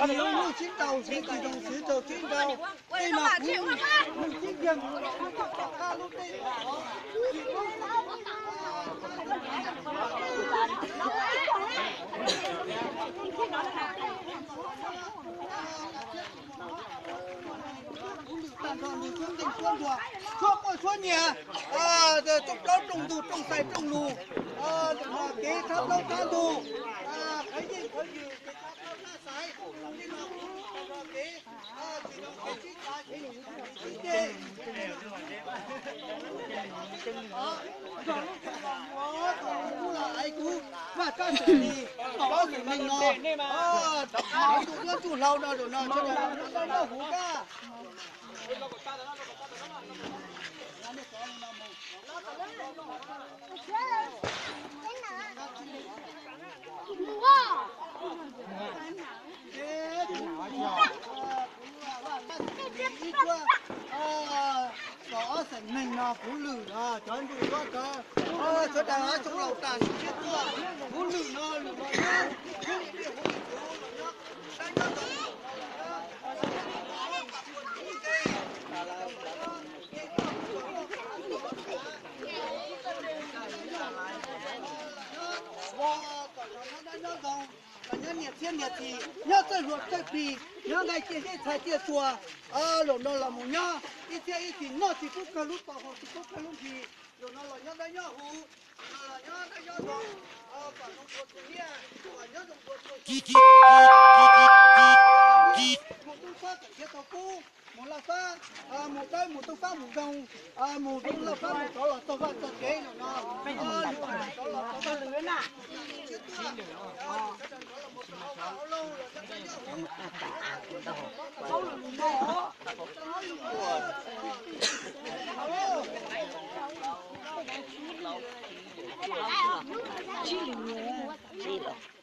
Lub sib ntaus xwv tsis zoo xwv txaus sib ntaus. Tej no kuv mus sib kiag mus los kuv coj tom qab lub teb no. Kuv lwm tag nrho nws suab nqeeg suab nruas, suab quaj suab nyias, rooj plaub rooj ntug rooj xais rooj lus, kev thab plaub thab ntug, qhov yeej qhov ywm kev thab plaub thab xaiv, tej no kuv lwm tag nrho kev, tsis zoo kev sib cav kev sib ceg. Kuv vaj tsab xeem Lis, plaub xeem Neeg no, tus duab tsuj hlau no zaum no sawv daws noj huv kab. Ib cuab, tom ob xeem Neeg no kuv lwm cov ntuj duab cov, sawv daws tsoom laus tam sim siab tuaj, kuv lwm no lwm los nyob, kuv lwm li huv li kuv los nyob, dab nyob zoo, kom nyob dab nyob zoo, los nyob niam txiab niam txiv, nyob txawj hluas txawj plig, nyob nqaij ciaj zeb txhais ciaj txhua, zaum no los mus nyob ib txhiab ib txhis noj tsis pub kawg lub tau haus tsis pub kawg lub nqhis, zaum no los nyob dab nyob huv, los nyob dab nyob zoo, kom zoo dua txhua niaj, kom nyob zoo dua txhua xyoo. Mus Tooj Fab kom nrhiav tau kub, mus Laj Fab, mus dawb mus Tooj Fab mus zoo, mus zoo Laj Fab mus rov los txog vaj txog tsev no no, rov los txog vaj txog tsev, sawv daws rov los mus rau hauv vaj hauv loog los nyob dab nyob huv.